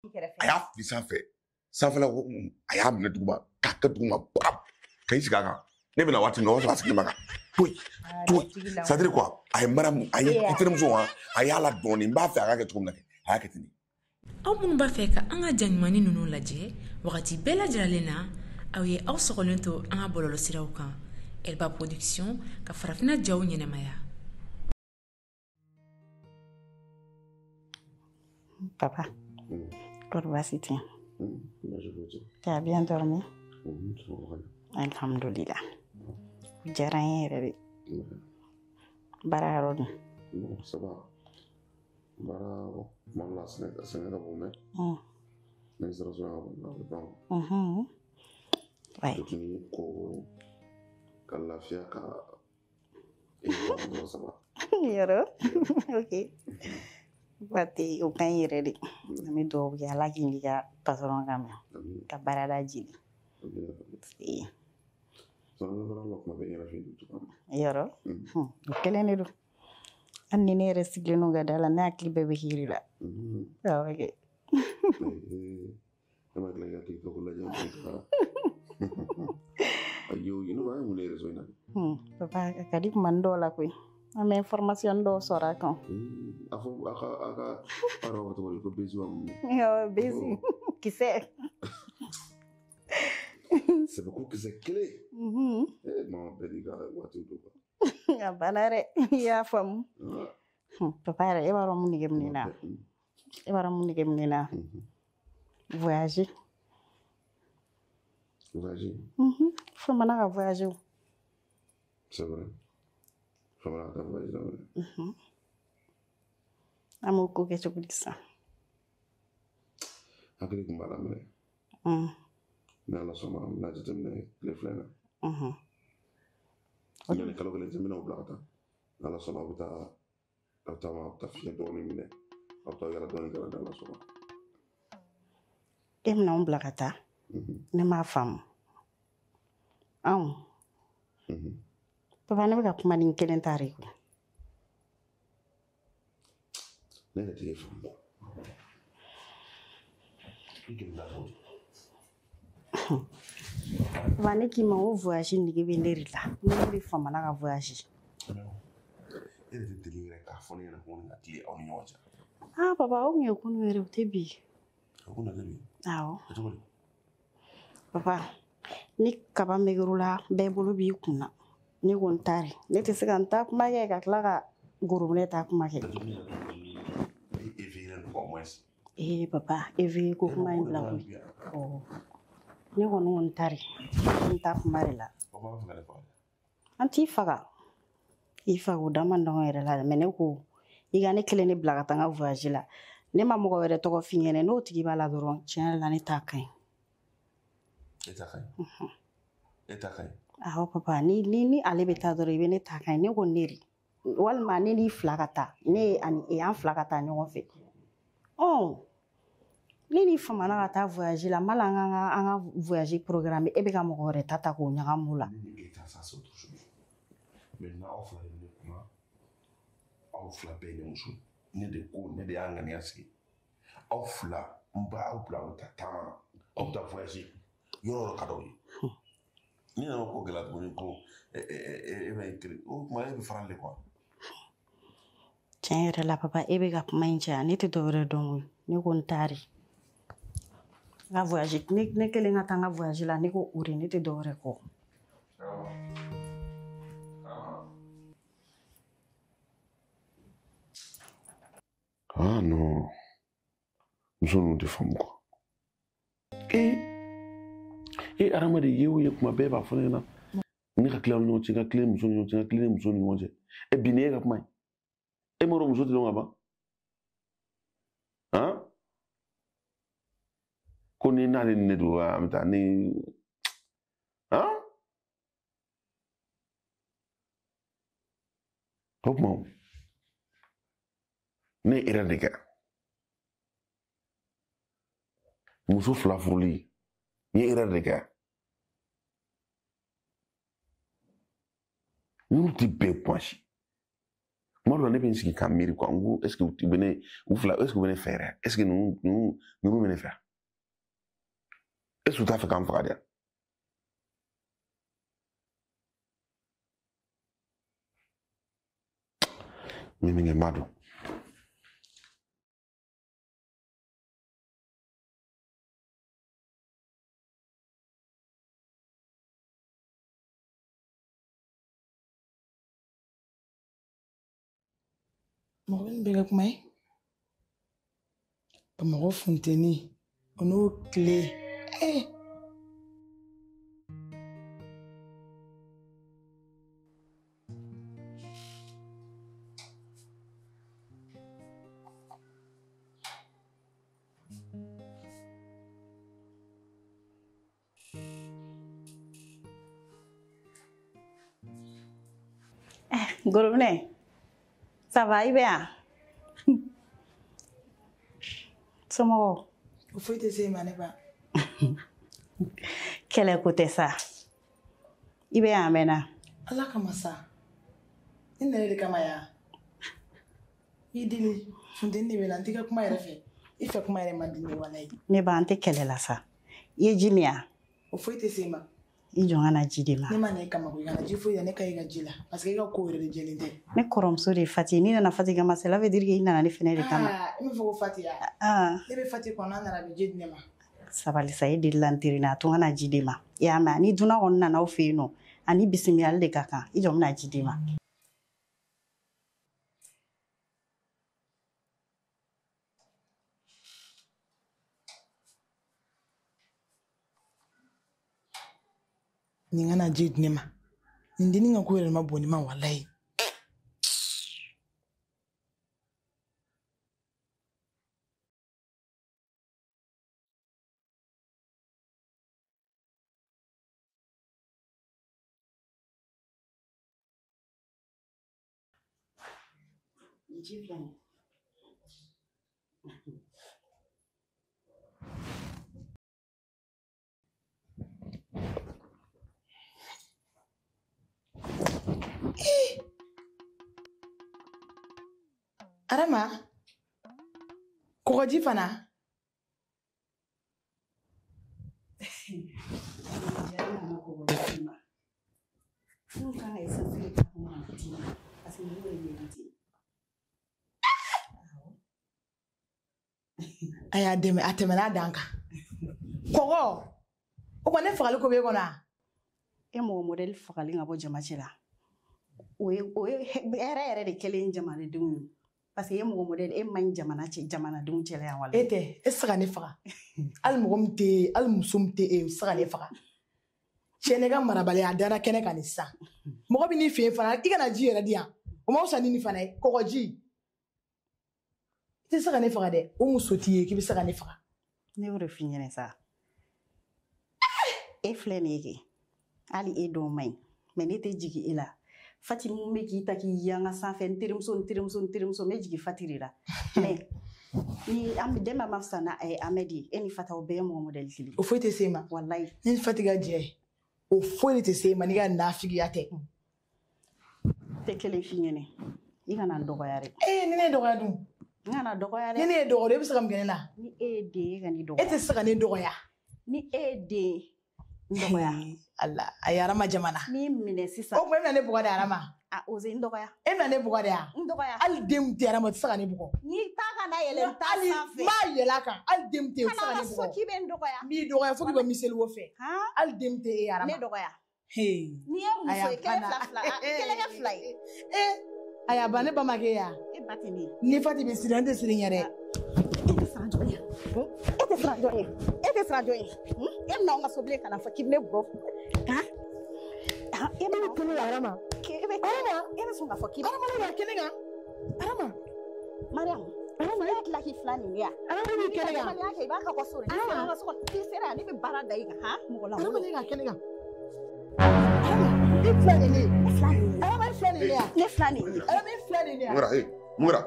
A y'a fili sanfɛ sanfɛla ko a y'a minɛ duguma k'a kɛ duguma bam ka i sigi a kan. Ne bɛna waati min na o y'a sɔrɔ a sigilen b'a kan toyi toyi, c'est à dire quoi, a ye mara a ye i terimuso wa a y'a la dɔɔnin, n b'a fɛ a ka kɛ cogo min na kɛ a y'a kɛ ten de. Aw minnu b'a fɛ ka an ka ja ɲumannin ninnu lajɛ wagati bɛɛ lajɛlen na, aw ye aw sɔgɔlen to an ka bɔlɔlɔsiraw kan Elba Production ka farafinna jaw ɲɛnamaya. Papa, kɔri baasi tɛ yen? Tu as bien dormi? Alhamdulillah. O diyara n ye yɛrɛ de. Baara yɔrɔ dun? Bon, ça va. Baara, bon, tuma dɔ la sɛgɛn ka bon, mais ne sera so yan ka ban, a bɛ ban. Ouais. Tuguni ko ka lafiya ka i dɔrɔn, ça va. Yɔrɔ? Ok. Ba tɛ, o ka ɲi yɛrɛ de. An bɛ dugawu kɛ Ala k'i n'i ka patron ka mɛn. Ka baarada jidi. Amina. Sɔrɔ bɛ baara la kuma bɛɛ, i yɛrɛ fɛ yen cogoya min. Yɔrɔ? O kelen de don. Hali ni ne yɛrɛ sigilen don ka da la, ne hakili bɛɛ bɛ hiri la. Awɔ kɛ. Ne ma tila k'i ka TikTok lajɛ ka ayo, ne ko an ye mun de réseau in na? Papa, a ka di kuma dɔw la koyi. An bɛ information dɔw sɔrɔ a kan. A fɔ a ka aw yɛrɛ b'a fɔ cogo di ko bezi wa mun? Awɔ, bezi. Kisɛ. Sɛbɛ ko kisɛ kelen. Mama, bɛɛ n'i ka waatiw don quoi. A banna dɛ, i y'a faamu. Papa yɛrɛ, e b'a dɔn mun nege bɛ ne na? E b'a dɔn mun nege bɛ ne na? Voyager. Voyager? Famana ka voyager o. C'est vrai. Famana ka taa voyager la. An b'o ko kɛ cogo di sisan? Hakili tun b'a la minɛ. Ni Ala sɔnna, n bɛna jateminɛ tile 2 in na. Yanni kalo kelen cɛ, n bɛna o bila ka taa. Ni Ala sɔnna, aw bɛ taa, aw bɛ taa, aw bɛ taa fiɲɛ dɔɔnin minɛ. Aw bɛ taa yala dɔɔnin kɛ, ni Ala sɔnna. E bɛna anw bila ka taa? Ne m'a faamu. Anw? Papa, ne bɛ ka kuma ni n kelen ta de ye koyi. Ne yɛrɛ tɛ e faamu. I kelen t'a fɔ. Papa, ne k'i ma o voyage nege bɛ ne de la. Ne de famana ka voyage. E yɛrɛ tɛ deli yɛrɛ k'a fɔ ne ɲɛna ko ne ka tile aw ni ɲɔgɔn cɛ. Ah papa, o kun ye kunun yɛrɛ, o tɛ bi. O kun tɛ bi? Awɔ. O cogo di? Papa, ni kaba meger'o la, bɛɛ bolo b'i kun na. Ne ko n ta de. Ne tɛ se ka n ta kuma kɛ ka tila ka gorobinɛ ta kuma kɛ. Ee papa, éveillé ko kuma in bila koyi. Ne kɔni ko n ta de. N ta kuma de la. An t'i faga. I faga o da man nɔgɔn yɛrɛ la dɛ. Mais ne ko i ka ne kelen ne bila ka taa n ka voyage la. Ne ma mɔgɔ wɛrɛ tɔgɔ f'i ɲɛna, n'o tigi b'a la dɔrɔn, tiɲɛ yɛrɛ la ne t'a ka ɲi. E ta ka ɲi. E ta ka ɲi. Awɔ papa, ni ale bɛ taa dɔrɔn, i bɛ ne ta ka ɲi. Ne ko ne de. Walima ne n'i fila ka taa. Ne ani e an fila ka taa ɲɔgɔn fɛ. Ne ni famana ka taa voyage la, mala an ka voyage programme, e bɛ ka mɔgɔ wɛrɛ ta ta k'o ɲagami o la. Ne ni e ta, ça c'est autre chose. Maintenant, aw fila de bɛ ne kuma. Aw fila bɛɛ ye ne muso. Ne de ko, ne de y'a ŋaniya sigi. Aw fila, n b'aw bila aw bɛ taa taama na. Aw bɛ taa voyage. Yɔrɔ o yɔrɔ ka d'aw ye. Ni nana ko gɛlɛya tuguni ko e bɛ kiri, o tuma e bɛ farali de quoi. Tiɲɛ yɛrɛ la papa, e bɛ ka kuma in caya, ne tɛ dɔwɛrɛ dɔn koyi. Ne ko n ta de. N ka voyage, ne kelen ka taa n ka voyage la, ne ko o de, ne tɛ dɔwɛrɛ kɔ. Ah non, muso ninnu tɛ faamu quoi. E hadamaden ye o ye kuma bɛɛ b'a fɔ ne ɲɛna, ne ka tila aw ni ɲɔgɔn cɛ, n ka tilen muso ni ɲɔgɔn cɛ, n ka tilen muso ni ɲɔgɔn cɛ. E bi nin ye e ka kuma ye. E m'a dɔn muso tɛ dɔn ka ban. Han? Ko ni n'ale ni ne don, an bɛ taa ni. Han? O tuma ne ye erreur de kɛ. Muso fila furuli, n ye erreur de kɛ. Ninnu tɛ bɛn kuma si. Tuma dɔ la ne bɛ n sigi k'a miiri quoi, n ko est ce que u bɛ ne u fila, est ce que u bɛ ne fɛ yɛrɛ, est ce que ninnu bɛ ne fɛ, est ce que u t'a fɛ k'an faga de? N ye min kɛ n b'a dɔn. Mɔgɔ bɛ nin bɛɛ kɛ kuma ye Bamakɔ funteni o n'o tile Gorobinɛ, ça va, i bɛ yan? Somɔgɔw? O foyi tɛ se e ma ne ba. Kɛlɛ ko tɛ sa. I bɛ yan a mɛnna. Ala kama sa. Ne nana de kama yan. I deli funteni de bɛ na, n t'i ka kuma yɛrɛ fɛ. I fɛ kuma yɛrɛ man di ne ye walayi. Ne ba, an tɛ kɛlɛ la sa. I ye ji min yan? O foyi tɛ se e ma. I jɔ n ka na ji di ma. Ne ma na e kama koyi, ka na ji foyi da ne ka i ka ji la parce que e ka ko yɛrɛ de jɛlen tɛ. Ne kɔrɔmuso de ye Fati ye, n'i nana Fati kama cela veut dire que i nana ne fɛnɛ de kama. E m'a fɔ ko Fati ya? Ne bɛ Fati kɔnɔ, n'a nana a bɛ ji di ne ma. Sabali sa, e delila n teri na, a to n ka na ji di ma. I y'a mɛn, ni dunan kɔni nana aw fɛ yen nɔ, ani bisimilali de ka kan. I jɔ n bɛna ji di ma. Nin ka na ji di ne ma. Nin dennin ka ko yɛrɛ ma bon ne ma walayi. Ji filɛ nin ye. Arama, kɔgɔji fana. A y'a dɛmɛ, a tɛmɛna a dan kan. Kɔgɔ, o kɔni ne fagali ko b'e kɔnɔ wa? E mɔgɔ modèle fagalen ka bɔ jama cɛ la. O ye hɛrɛ yɛrɛ de kɛlen jamanadenw ye. Parce que e mɔgɔ modèle, e man ɲi jamana cɛ, jamanadenw cɛla yan walayi. E tɛ, e tɛ se ka ne faga. Hali mɔgɔ min tɛ e, hali muso min tɛ e, o tɛ se ka ne faga. Cɛ, ne ka marabaliya a dara kɛnɛ kan nin sisan. Mɔgɔ bɛ n'i fɛ yen fana, i kana ji yɛrɛ di yan. O ma fisa ni nin fana ye, kɔgɔji. I tɛ se ka ne faga dɛ, o muso t'i ye k'i bɛ se ka ne faga. Ne y'o de f'i ɲɛna sa. E filɛ nin ye kɛ, hali e dɔw man ɲi, mais ne tɛ jigin e la. Fati mun bɛ k'i ta k'i yanga sanfɛ, n terimuso, n terimuso, n terimuso, n bɛ jigin Fati de la. Mais ni an den ma fisa na Ahmed ye, e ni Fata o bɛɛ ye mɔgɔ modèle kelen. O foyi tɛ se e ma. Walayi. Ni Fati ka jɛ ye, o foyi de tɛ se e ma n'i ka nafigiya tɛ. Tɛ kelen f'i ɲɛna, i kana n dɔgɔya dɛ. Ee, ni ne ye dɔgɔya dun? N kana dɔgɔya dɛ. Ni ne ye dɔgɔya, e bɛ se ka mun kɛ ne la? Ni e ye den ye, e ka n'i dɔgɔya. E tɛ se ka ne dɔgɔya. Ni e ye den ye, n dɔgɔya. Ala, a ye Arama jamana. N'i minɛ sisan. O tuma e bɛna ne bugɔ de Arama? A ose n dɔgɔya. E bɛna ne bugɔ de wa? N dɔgɔya. Hali den min tɛ Arama, o tɛ se ka ne bugɔ. N'i ta kana yɛlɛ n ta sanfɛ. N b'a yɛlɛ a kan, hali den min tɛ yen, o tɛ se ka ne bugɔ. Kana so k'i bɛ n dɔgɔya. N b'i dɔgɔya fo k'i bɔ miseli wo fɛ. Hali den min tɛ e Arama. Ne dɔgɔya. N'i ye muso ye, kelen fila fila, kelen kɛ fila ye. A y'a ban, ne ba ma k'e ya. E ba tɛ ne ye. Ni Fati bɛ siran, ne tɛ siran yɛrɛ. E tɛ siran jɔn ye? E tɛ siran jɔn ye? E tɛ siran jɔn ye? E bɛna anw ka so bilen ka na fɔ k'i bɛ ne bugɔ. Han? E bɛ kolo la Arama. E bɛ Arama. E bɛ sɔn k'a fɔ k'i bɛ. Arama, ne b'a kɛnɛ kan. Arama. Mariam. Arama, e tila k'i fila nin ya. Arama, ne b'i kɛnɛ kan. N'i y'a kɛ, i b'a ka bɔ so de. N'i sera an ka so kɔnɔ, n'i sera yan, ne bɛ baara da i kan. Han? Mɔgɔ lankolon. Arama, ne k'a kɛnɛ kan. Arama, e filɛ nin ye. Ne filɛ nin ye. Arama, e filɛ nin ye ya. Ne filɛ nin ye. Arama, e filɛ nin ye ya. Mun kɛra? Ee, mun kɛra?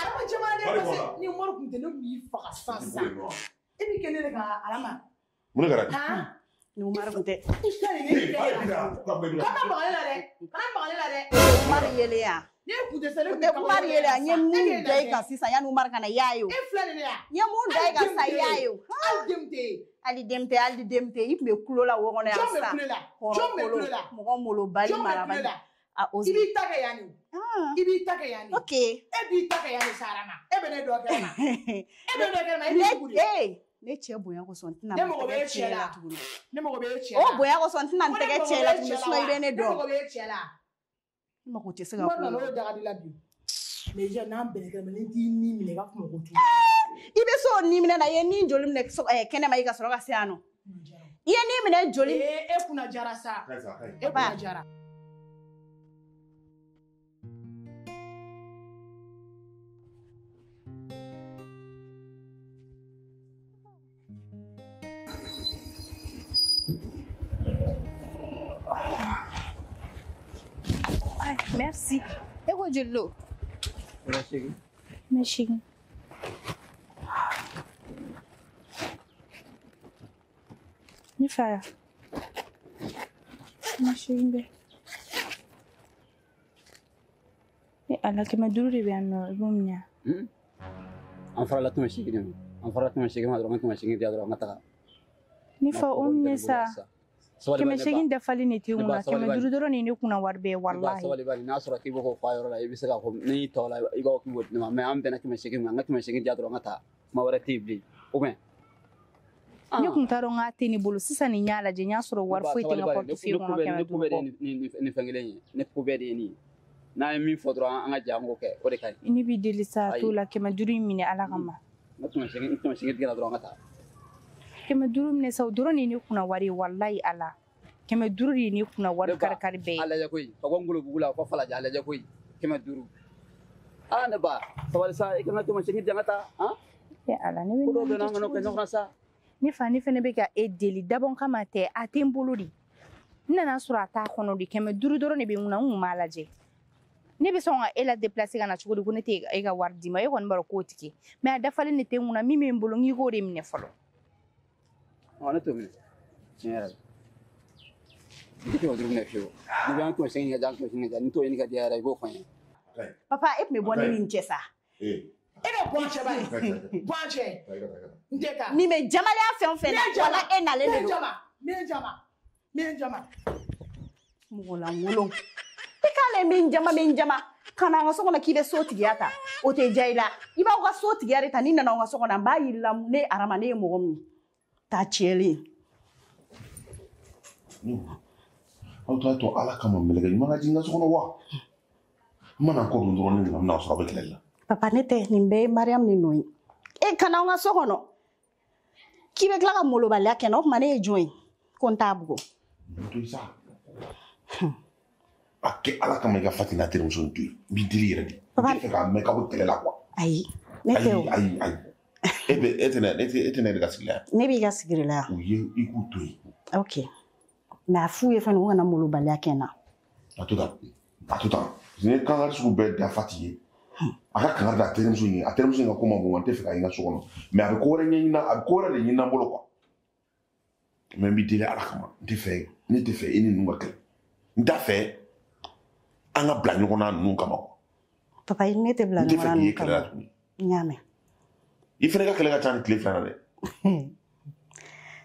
Arama jamana dɛ, parce que ni Umaru tun tɛ, ne tun b'i faga sisan sisan. E b'i kɛ ne de kan Arama. Mun kɛra? Han? Ni Umaru tun tɛ. I filɛ nin ye, e filɛ nin ye. Kana maga ne la dɛ. Kana maga ne la dɛ. Umaru yelen yan. Ne kun tɛ seli O tɛ kuma de ye dɛ, n ye mun da i kan sisan yanni Umaru ka na i y'a ye o. E filɛ nin ye yan. N ye mun da i kan sisan i y'a ye o. Hali den tɛ yen. Hali den tɛ, hali den tɛ, i tun bɛ kulo la wo kɔnɔ yan Jɔn bɛ sisan. kule la? Jɔn bɛ kule la? Mɔgɔ molobali Jɔn bɛ kule marabali. la? A I oser. b'i ta kɛ yan de. I b'i ta kɛ yan de. Ok. E b'i ta kɛ yan de Sarama. E bɛ ne dɔ kɛnɛ ma. E bɛ ne dɔ kɛnɛ ma, e b'i sugu de. Ne cɛ bonya kosɔn n tɛna Ne n mago bɛ tɛgɛ e cɛ cɛ la la. tuguni. Ne mago bɛ e cɛ O la. bonya kosɔn n tɛna n Ko ne tɛgɛ mago cɛ bɛ la e tuguni cɛ la sinon i wa? bɛ ne Ne dɔn. mago bɛ e cɛ la. Ne mako tɛ se ka Umaru k'o nana la. o daga de la bi. Mais déjà n'an bɛnna kɛnɛ ma ni t'i ni minɛ i ka kuma ko tugun. I bɛ se o ni minɛ na, i ye ni joli minɛ kɛnɛma i ka sɔrɔ ka se yan nɔ. I ye ni minɛ joli. Ee e kunna jara sa. E kunna jara. Ay, merci. E ko joli lo? Kɛmɛ 8. Ne fa. 8 bɛ. E Ala, 500 de bɛ yan nɔ, i b'o minɛ. An farala 800 de ma. An farala 800 ma dɔrɔn, an ka 800 di yan dɔrɔn, an ka taga. Ne fa, o minɛ sa. Sabali bani, ne ba. 800 dafalen de tɛ n Ne ba, kunna. sabali 500 bani. dɔrɔn de ye ne kunna wari bɛɛ ye Ne ba, walahi. sabali bani, n'a sɔrɔ k'i b'o k'o fɔ a yɔrɔ la, i bɛ se k'a fɔ n'i tɔ la, i b'a fɔ k'i b'o di ne ma. Mais an bɛnna 800 ma, an ka 800 di yan dɔrɔn, an ka taa. Kuma wɛrɛ tɛ yen bilen. Ou bien? Ne kun t'a dɔn k'a tɛ ne bolo. Sisan nin y'a lajɛ, n y'a sɔrɔ wari Ne ba, foyi tɛ n sabali ka bani, ne portefeuille ko kɔnɔ bɛɛ ne 500 ko bɛɛ de kɔ. ye nin fɛn kelen ye. Ne ko bɛɛ de ye nin ye. N'an ye min fɔ dɔrɔn, an ka jɛ an k'o kɛ. O de ka ɲi. Ne b'i deli sa, a Ayi. t'o la 500 in minɛ Ala kama. N ka 800, n 800 digira dɔrɔn, an ka taa. 500 minɛ sa, o dɔrɔn de ye ne kunna wari ye walahi Ala. 500 de ye ne kunna wari Ne ba, kari-kari bɛɛ ye. A lajɛ koyi, ka bɔ Ngolobugu la fo Falajɛ, a lajɛ koyi. 500. Aa ne ba, sabali sa, i ka n ka 800 di yan, an ka taa. Han? E Ala, ne bɛ Ko dɔw bɛ nin yen nɔ, kɛ an kana o cogo kɛ di? ɲɔgɔn na sa. Ne fa, ne fɛnɛ bɛ ka e deli dabɔn kama tɛ, a tɛ n bolo de. N nana sɔrɔ a t'a kɔnɔ de, 500 dɔrɔn de bɛ n kunna, n kun m'a lajɛ. Ne bɛ sɔn ka e la déplacer ka na cogo di ko ne tɛ e ka wari d'i ma, e kɔni b'a dɔn k'o tɛ kɛ. Mais a dafalen de tɛ n kunna, min bɛ n bolo n k'i k'o de minɛ fɔlɔ. Ɔ, ne t'o minɛ. Tiɲɛ yɛrɛ la. N tɛ 500 minɛ fiyewu. N'i bɛ an 800 ka di, an 800 ka di, n'i t'o ɲini ka di yan yɛrɛ, i b'o fɔ n ye. Papa, e tun bɛ bɔ ne ni nin cɛ sa. E bɛ bɔ an cɛ bani. Bɔ an cɛ. N tɛ taa. Nin bɛ jamalenya fɛn o fɛn na, wala e nalen de Ne don. jama. Ne jama. Ne jama. Mɔgɔ lankolon. I k'ale bɛ n jama, bɛ n jama. Ka na an ka so kɔnɔ k'i bɛ so tigiya ta. O tɛ diya i la. I b'aw ka so tigiya de ta, n'i nana an ka so kɔnɔ, n b'a yir'i la ne Arama, ne ye mɔgɔ min ye. Ta tiɲɛlen. Aw t'a to Ala kama mɛlɛkɛ ɲuman ka jigin n ka so kɔnɔ wa? N mana n kɔ don dɔrɔn, ne nana n bɛna sɔrɔ a bɛ kɛlɛ la. Papa, ne tɛ, nin bɛɛ ye Mariam de nɔ ye. E ka na an ka so kɔnɔ k'i bɛ tila ka molobaliya kɛ n na, o tuma ne ye jɔn ye ko n t'a bugɔ? Nin to yen sa. A kɛ Ala kama i ka Fati n'a terimuso nin to yen. N b'i deli yɛrɛ de. N tɛ fɛ k'a mɛn k'aw bɛ kɛlɛ la quoi. Ayi, ne tɛ o. Ayi, ayi, ayi. E bɛ e tɛ ne e tɛ e tɛ ne de ka sigi la yan. Ne b'i ka sigiri la yan. U ye i k'u to yen. Ok. Mais a f'u ye fana u kana molobaliya kɛ n na. A to tan. A to tan. Ni ye kankari sugu bɛɛ da Fati ye. A ka kankari da a terimuso in ye. A terimuso in ka ko ma bon, n tɛ fɛ k'a ye n ka so kɔnɔ. Mais a bɛ ko wɛrɛ ɲɛɲini, a bɛ ko wɛrɛ de ɲini an bolo quoi. Mais n b'i deli Ala kama. N tɛ fɛ, ne tɛ fɛ e ni ninnu ka kɛlɛ. N t'a fɛ an ka bila ɲɔgɔn na ninnu kama quoi. Papa, ne tɛ bila N tɛ ɲɔgɔn fɛ na k'i ye ninnu kɛlɛ la kama. tuguni. N y'a mɛn. I fana ka kɛlɛ ka ca ni tile 2 na dɛ.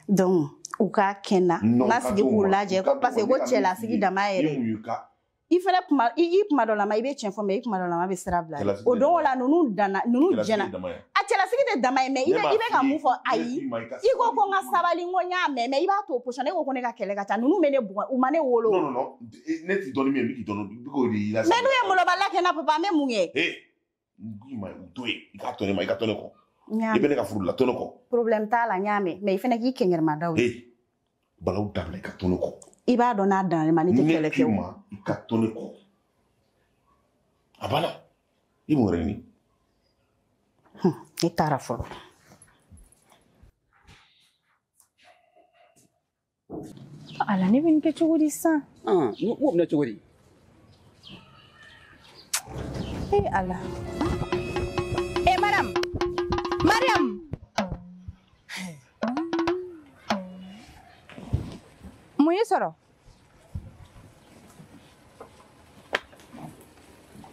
Donc u k'a kɛ n na. Non, N ka ka sigi d'u k'u ma. lajɛ U ka ko parce que d'u ma. ko Ne ka min cɛlasigi f'i ye, dama ni yɛrɛ. mun y'i ka I fɛnɛ kuma i kuma dɔ la ma i bɛ tiɲɛ fɔ mais i kuma dɔ la ma bɛ sira bila dɛ. Cɛlasigi O tɛ don dama o la ninnu danna ninnu Cɛlasigi jɛna. tɛ dama ye. A cɛlasigi tɛ dama ye mais i Ne bɛ b'a i bɛ ka f'i ye, mun fɔ ne ayi. k'i ma i ka I ko sabali ko n ka sabali n ko n y'a mɛn mais i b'a to position ne ko ko ne ka kɛlɛ ka ca ninnu bɛ ne bugɔ u ma ne wolo. Non, non, non. Ne t'i dɔn ni min ye, n bɛ k'i dɔn, n bɛ k'o de y'i la. Mais n'u ye molobaliya kɛ n na papa n bɛ mun kɛ? Ee, n k'i ma u to yen, i k'a to ne ma, i ka to ne kɔ. N y'a I bɛ ne ka furu la, to ne kɔ. Problème t'a la n y'a mɛn mais i fɛnɛ k'i kɛngɛrɛmadaw ye. Ee, balawu dabila i ka to ne kɔ. I b'a dɔn n'a danna ne ma ne tɛ Ne kɛlɛ k'i kɛ o. ma i ka to ne kɔ. A banna. I mun wɛrɛ ɲini? Ne taara fɔlɔ. Ala, ne bɛ nin kɛ cogo di sisan? N b'o minɛ cogo di? E Ala. E Mariam. Mariam. Mun y'i sɔrɔ?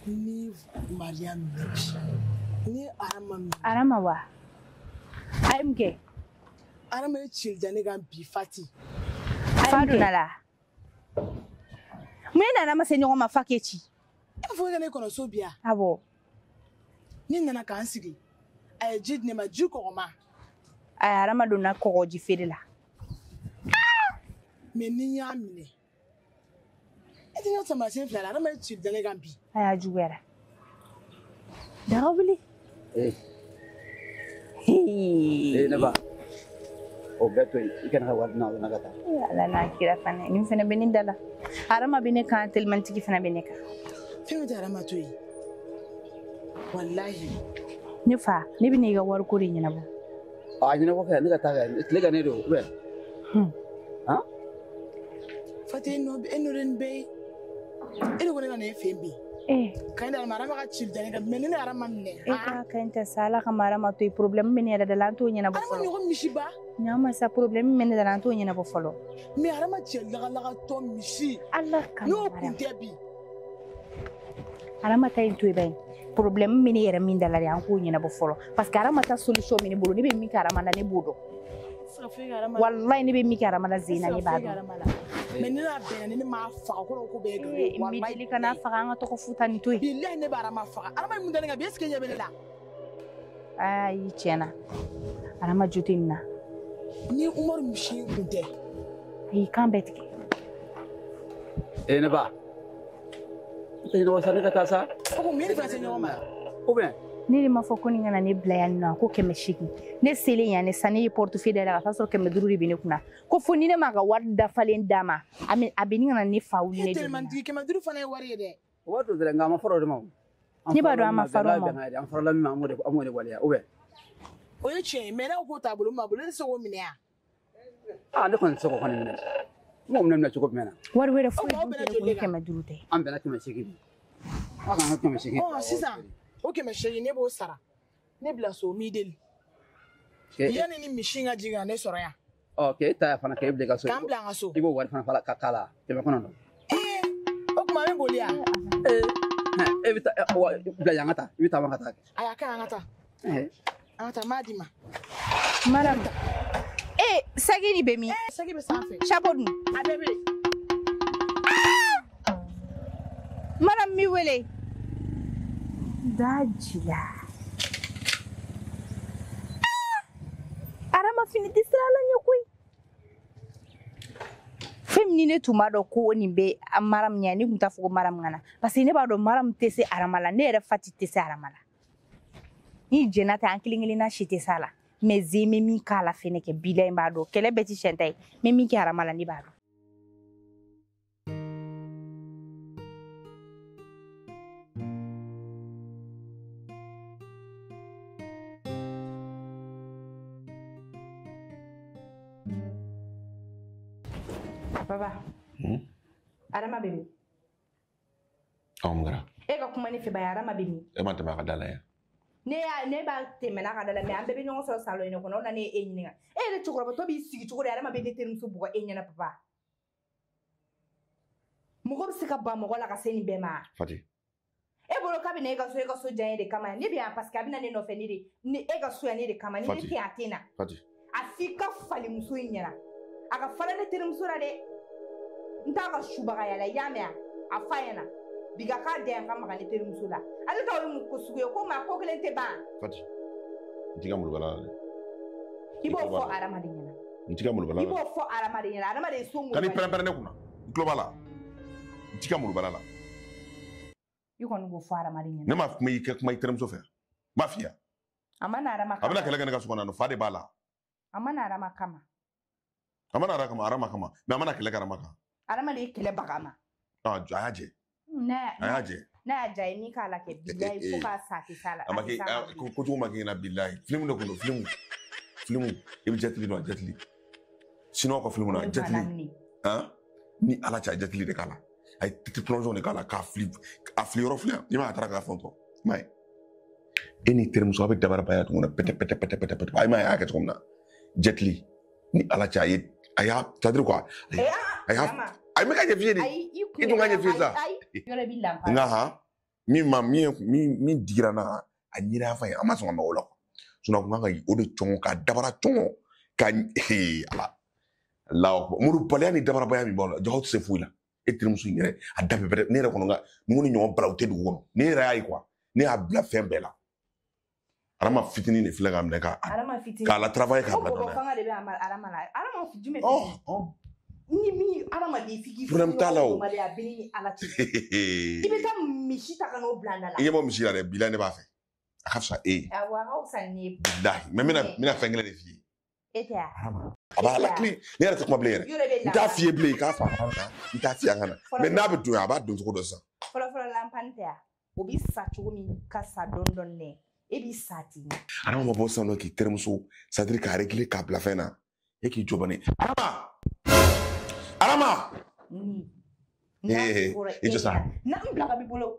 Ni Mariam minɛ bi, ni Arama minɛ. Arama wa? A ye mun kɛ? Arama ye cili da ne kan bi Fati. Fa donna la. Mun ye nana ma se ɲɔgɔn ma fa k'e ci? E b'a fɔ ka ne kɔnɔ so bi yan. Awɔ. Ne nana k'an sigi. A ye ji di ne ma, ji kɔgɔma. A ye Arama donna kɔgɔji feere la. Mais ni n y'a minɛ. E tɛ n ka taamasiyɛn fila la, Arama ye cili da ne kan bi. A y'a juguyara. Daga wuli. Ee. Ee ne ba. O bɛɛ to yen, i kana ka wari di na ka taa. Ala n'a kira fana, nin fana bɛ ne da la. Arama bɛ ne kan, telimantigi fana bɛ ne kan. Fɛn min tɛ Arama to yen. Walahi. Ne fa, ne bɛ n'i ka wariko de ɲɛnabɔ. A ɲɛnabɔ kɛ, ne ka taa kɛ, tile ka ne don, ou bien? Han? Fati, e nɔ de nin bɛɛ ye. E de ko ne ka na e fɛ yen bi. Ka ɲi Arama, Arama ka cili da ne kan, mais ni ne Arama minɛ. E ka ka ɲi tɛ sa, Ala kama Arama to yen, problème bɛ ne yɛrɛ da la, an t'o ɲɛnabɔ fɔlɔ. Arama ɲɔgɔn misiba. Ɲama sa, problème bɛ ne da la, an t'o ɲɛnabɔ fɔlɔ. Mais Arama cɛ lagalagatɔ misi. Ala kama. N'o kun tɛ bi. Arama ta in to yen ba ye. Problème bɛ ne yɛrɛ min da la de, an k'o ɲɛnabɔ fɔlɔ. Parce que Arama ta solution bɛ ne bolo, ne bɛ min kɛ Arama la, ne b'o dɔn. Walayi ne bɛ min kɛ Arama la Zena, ne b'a dɔn. Mais ne n'a bɛnna ni ne m'a faga kɔrɔ ko bɛɛ ye nkalon ye. N b'i deli kana faga, an ka tɔgɔ futa nin to yen. Bilahi ne bɛ Arama faga. Arama ye mun da ne kan bi, est ce que ɲɛ bɛ ne la? Ayi tiɲɛ na, Arama jo tɛ nin na. Ni Umaru misi kun tɛ. Ayi kan bɛɛ tigɛ. Ee ne ba. I tɛ ɲɛnabɔ sa, ne ka taa sa. O ko mun ye ne fana se ɲɔgɔn ma? Ou bien? Ne de m'a fɔ ko nin kana ne bila yan nɔ, ko 800. Ne selen yan ne sa, ne ye portefeuille dayɛlɛ ka taa sɔrɔ 500 de bɛ ne kunna. Ko fo ni ne m'a ka wari dafalen d'a ma, a bɛ ni kana ne fa wuli ne joli la. E telimantigi, 500 fana ye wari ye dɛ. O b'a to dɔrɔn, nka a ma fara o de ma o. Ne b'a dɔn a ma fara o ma. An farala min ma, an b'o de waleya, ou bien? O ye tiɲɛ ye, mais n'aw k'o t'a bolo, n b'a bolo, ne tɛ se k'o minɛ yan. Aa ne kɔni tɛ se k'o kɔni minɛ. N b'o minɛ cogo jumɛn na? Wari wɛrɛ foyi dun tɛ ne kun ni 500 tɛ. An bɛnna 800. Aw kan ka 800. Ɔ sisan. O 800 ne b'o sara. Ne bila so m'i deli. Yanni ni misi in ka jigin ka ne sɔrɔ yan. Ɔ k'e ta fana k'e bila i ka so. K'an bila an ka so. I b'o wari fana ka k'a la 900. Ee o tuma an bɛ boli yan. Ee e bɛ taa bila yan ka taa, i bɛ taa ka taa. Ayi a ka ɲi an ka taa. An ka taa n b'a d'i ma. Madame. Ee saki nin bɛ min? Saki bɛ sanfɛ. Chapeau dun? A bɛɛ bɛ yen. Madame m'i wele. Dajila. Arama fini tɛ sira la ɲɛ koyi. Fɛn min ni ne tun b'a dɔn ko nin bɛ Maram ɲɛ, ne tun t'a fɔ ko Maram ka na. Parce que ne b'a dɔn Maram tɛ se Arama la, ne yɛrɛ Fati tɛ se Arama la. Ni jɛnna tɛ, an kelen kelenna si tɛ s'a la. Mais Ze bɛ min k'a la fɛnɛ kɛ, bilahi n b'a dɔn. Kɛlɛ bɛɛ tɛ siɲɛ ta ye. N bɛ min kɛ Arama la, ne b'a dɔn. Papa. Arama bɛ min? Ɔ mun kɛra? E ka kuma ne fɛ ba, Arama bɛ min? E ma tɛmɛ a ka da la yan. Ne b'a tɛmɛ n'a ka da la, mais an bɛɛ bɛ ɲɔgɔn sɔrɔ salon in de kɔnɔ, o la ne ye e ɲininka. E yɛrɛ cɛkɔrɔbatɔ b'i sigi cogo di, Arama bɛ ne terimuso bugɔ e ɲɛna papa? Mɔgɔ bɛ se ka ban mɔgɔ la ka se nin bɛɛ ma? Fati. E bolo k'a bɛ na e ka so, e ka so diya n ye de kama. Ne bɛ yan parce que a bɛ na ne nɔfɛ ne de, ni e ka so yan ne de kama. Ni ne tɛ yan a tɛ na. Fati. A f'i ka fali muso in ɲɛna. A ka fala ne terimuso la dɛ. N t'a ka subagaya la, i y'a mɛn a fa ɲɛna. Bi ka k'a den ka maga ne terimuso la. Ale ta o ye mun ko sugu ye, ko maa ko kelen tɛ ban. Fati, n t'i ka molobala la dɛ. I b'o fɔ Arama de ɲɛna. N t'i ka molobala la. I b'o fɔ Arama de ɲɛna. Arama de ye so molobala. Kan'i pɛrɛn-pɛrɛn ne kunna. N tulo b'a la. N t'i ka molobala la. I kɔni k'o fɔ Arama de ɲɛna. Ne ma kuma i ka kuma i terimuso fɛ. N b'a f'i ye. A ma na Arama kama. A bɛna kɛlɛ kɛ ne ka so kɔnɔ yan nɔ, fa de b'a la. A ma na Arama kama. A ma na Arama kama, mais a ma na kɛlɛ kɛ Arama kan. Arama de ye kɛlɛ baga ma. A y'a jɛ. A y'a jɛ. N'a y'a ja ye min k'a la kɛ bilayi fo k'a sa a tɛ s'a la. A ma kɛ kojugu ma kɛ ɲɛna bilayi. Filimu de kun don, filimu. Filimu i bɛ Jet Li dɔn, Jet Li. Chinois ka filimu na, Jet Li. Han? Ni Ala cɛ a ye Jet Li de k'a la. A ye petit plongeon de k'a la k'a fili, a fili yɔrɔ filɛ. I m'a ye a taara k'a fɛn tɔ. I m'a ye. E n'i terimuso a bɛ dabarabaya tuguni pɛtɛ pɛtɛ pɛtɛ pɛtɛ pɛtɛ. A m'a ye a y'a kɛ cogo min na. Jet Li. Ni Ala cɛ a ye a y'a c'est à dire quoi? A y'a a ye ka ɲɛf'i ye de. I dun ka ɲɛf'i ye sa. Yɔrɔ i b'i lanpa. Nka han. Min ma min digira n na a ɲin'a fan ye an ma sɔn ka mago la sinon a kun kan ka o de cɔngɔ ka dabara cɔngɔ ka ala la murubaliya ni dabarabaya min b'aw la jago tɛ se foyi la e terimuso in yɛrɛ a da bɛɛ ne yɛrɛ kɔnɔ ka ninnu ni ɲɔgɔn balawu tɛ dugu kɔnɔ ne yɛrɛ y'a ye quoi ne y'a bila fɛn bɛɛ la Arama fitinin de filɛ ka minɛ k'a la travailler k'a bila dɔn dɛ. Fanga de bɛ Arama la Arama jumɛn ni min hadamaden f'i k'i problème t'a la o a bɛ ni Ala cɛ i bɛ taa misi ta ka n'o bila n da la i ɲɛ bɔ misi la dɛ bilahi ne b'a fɛ a ka fisa e ye awɔ a ka fisa ni ne ye bilahi mais n bɛna fɛn kelen de f'i ye e tɛ wa a b'a la kile ne yɛrɛ tɛ kuma bilen yɛrɛ n t'a f'i ye bilen i k'a fɔ a kana n t'a f'i ye a kana mais n'a bɛ don a b'a don cogo dɔ sisan fɔlɔ lanpani tɛ wa o bɛ sa cogo min ka sa dɔɔni dɔɔni dɛ e b'i sa ten Arama ma bɔ sisan nɔ k'i terimuso c'est à dire k'a réglé k'a bila fɛn na e k'i jɔ bani Arama Arama i jɔ sa n'a n bila ka b'i bolo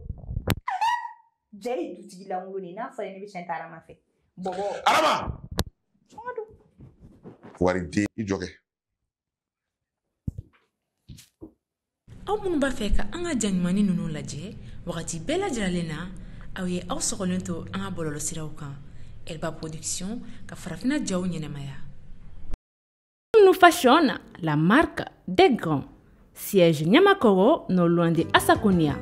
jɛ ye dutigi lankolon de ye n'a fɔra ne bɛ tiɲɛ ta Arama fɛ bɔbɔ Arama sɔngɔ don wariden i jɔ kɛ aw minnu b'a fɛ ka an ka ja ɲumannin ninnu lajɛ wagati bɛɛ lajɛlen na aw ye aw sɔgɔlen to an ka bɔlɔlɔsiraw kan Elba Production ka farafinna jaw ɲɛnɛmaya. Nous Fashion, la marque des grands. Siège Niamakoro, non loin de Assakonia.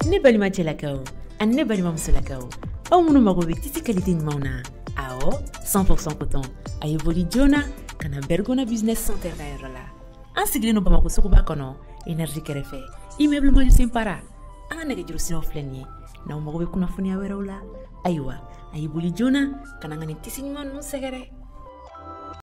Ne balima cɛlakaw ani ne balima musolakaw aw minnu mago bɛ tisi qualité ɲumanw na awɔ 100% coton a ye boli joona ka na Bergona Business Center ka yɔrɔ la an sigilen don Bamakɔ suguba kɔnɔ énergie kɛrɛfɛ immeuble Majusen Para an ka nɛgɛjuru siraw filɛ nin ye n'aw mago bɛ kunnafoniya wɛrɛw la ayiwa a ye boli joona ka na an ka nin tisi ɲuman ninnu sɛgɛrɛ.